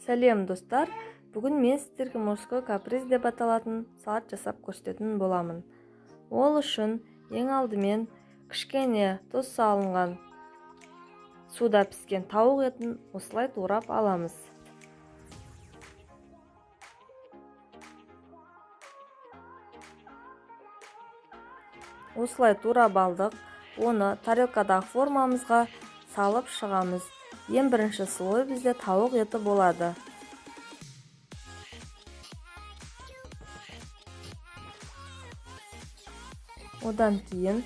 Сәлем, достар! Бүгін мен сіздерге «Морской каприз» деп аталатын салат жасап көрсететін боламын. Ол үшін ең алдымен кішкене тұз салынған суда піскен тауық етін осылай турап аламыз. Осылай турап алдық, оны тарелкадағы формамызға салып шығамыз. Ең бірінші слой бізде тауық еті болады. Одан кейін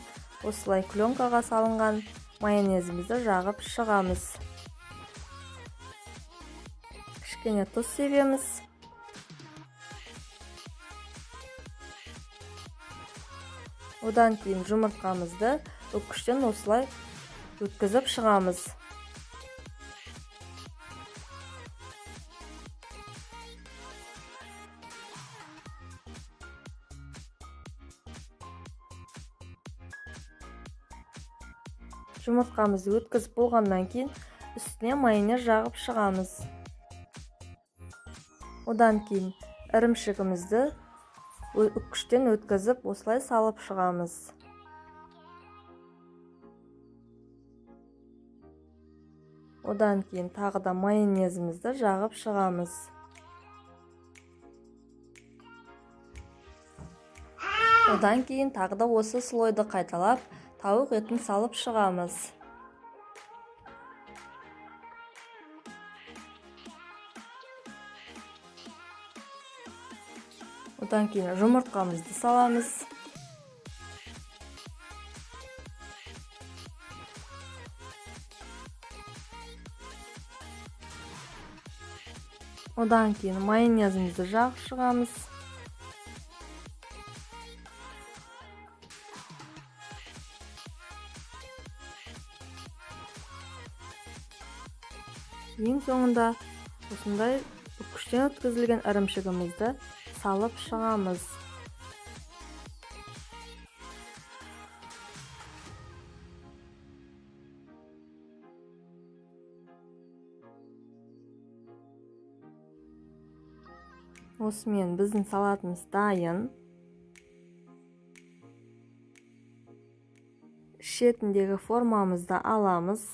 осылай пленкаға салынған майонезімізді жағып шығамыз. Кішкене тұз себеміз. Одан кейін жұмыртқамызды үккіштен осылай өткізіп шығамыз. Жұмыртқамызды өткізіп болғаннан кейін үстіне майонез жағып шығамыз. Одан кейін ірімшігімізді үккіштен өткізіп, осылай салып шығамыз. Одан кейін тағы да майонезімізді жағып шығамыз. Одан кейін тағы да осы слойды қайталап, тауық етін салып шығамыз. Одан кейін жұмыртқамызды саламыз. Одан кейін майонезімізді жағып шығамыз. Ең соңында осындай үккіштен өткізілген ірімшігімізді салып шығамыз. Осымен біздің салатымыз дайын. Шетіндегі формамызды аламыз.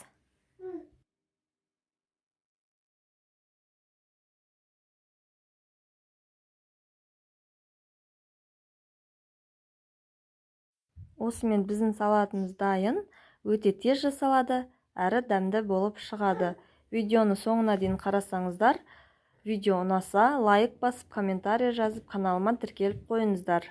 Осымен біздің салатымыз дайын. Өте тез жасалады, әрі дәмді болып шығады. Видеоны соңына дейін қарасаңыздар, видео ұнаса, лайк басып, комментарий жазып, каналыма тіркеліп қойыңыздар.